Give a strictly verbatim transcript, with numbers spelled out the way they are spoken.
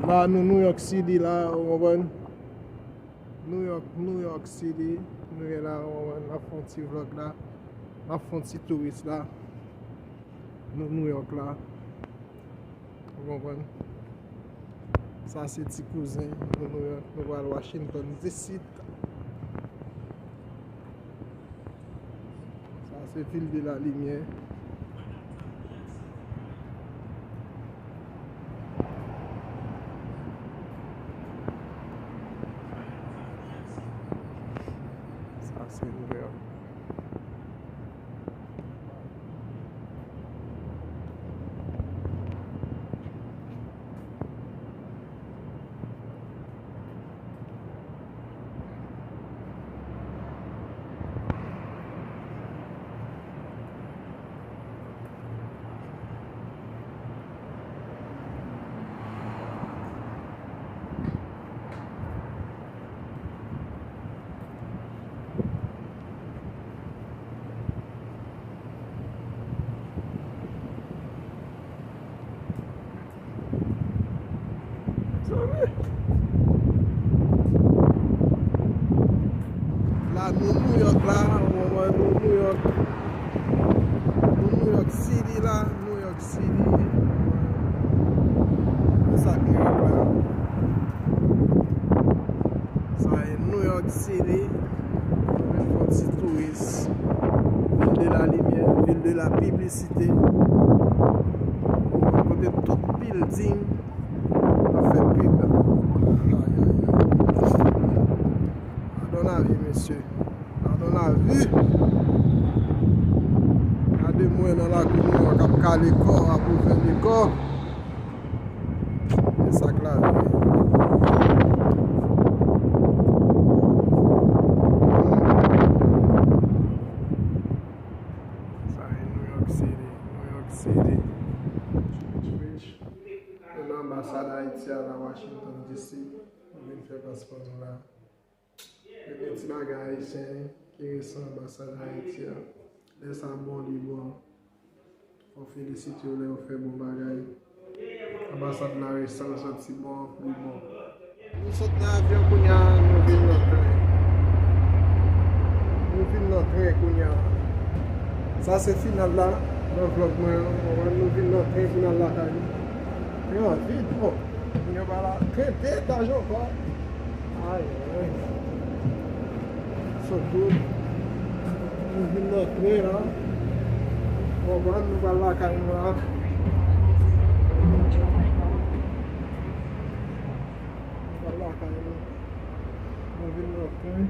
La, nou New York City la, ou konprann? New York, New York City. Nou ye la, ou konprann? N ap fè yon ti vlog la. N ap fè yon ti touris la. Nou New York la. Ou konprann? Sa se ti kouzen nou New York. Nou pral Washington D C. Sa se Ville de la Lumière. Sa se New York. La nou New York la, ou konprann, nou New York. Nou New York City la, New York City. E sa New York la. Sa e New York City. Nou vin fè yon ti touris. Ville de la lumière, ville de la publicité. Kote tout building ap fè pub. Ay, ay, ay. Gadon lavi, mesye. Gadon lavi. Gade mwen nan lakou New York ap kale kò, ap ouvè le kò. E sa k lavi. Sa e New York City, New York City. Nou nan anbasad Ayiti a la Washington D C. Nou vin fè paspò nou la. Premye ti bagay ayisyen ki resan anbasad Ayiti a. Lè sa bon, li bon. Fò felisite yo lè yo fè bon bagay. Anbasad la resan, santi bon, li bon. Nou sot nan avyon kounye a, nou vin nan tren. Nou vin nan tren kounye a. Sa se final la nan vlog mwen an. Nou vin nan tren pou n al lakay nou. Tren an vid, bon. Kounye a la, tren de etaj ankò. Ay, ay. Sot tout. Nou vin nan tren la. Konprann, nou pral lakay nou la. Nou pral lakay nou. Nou vin nan tren.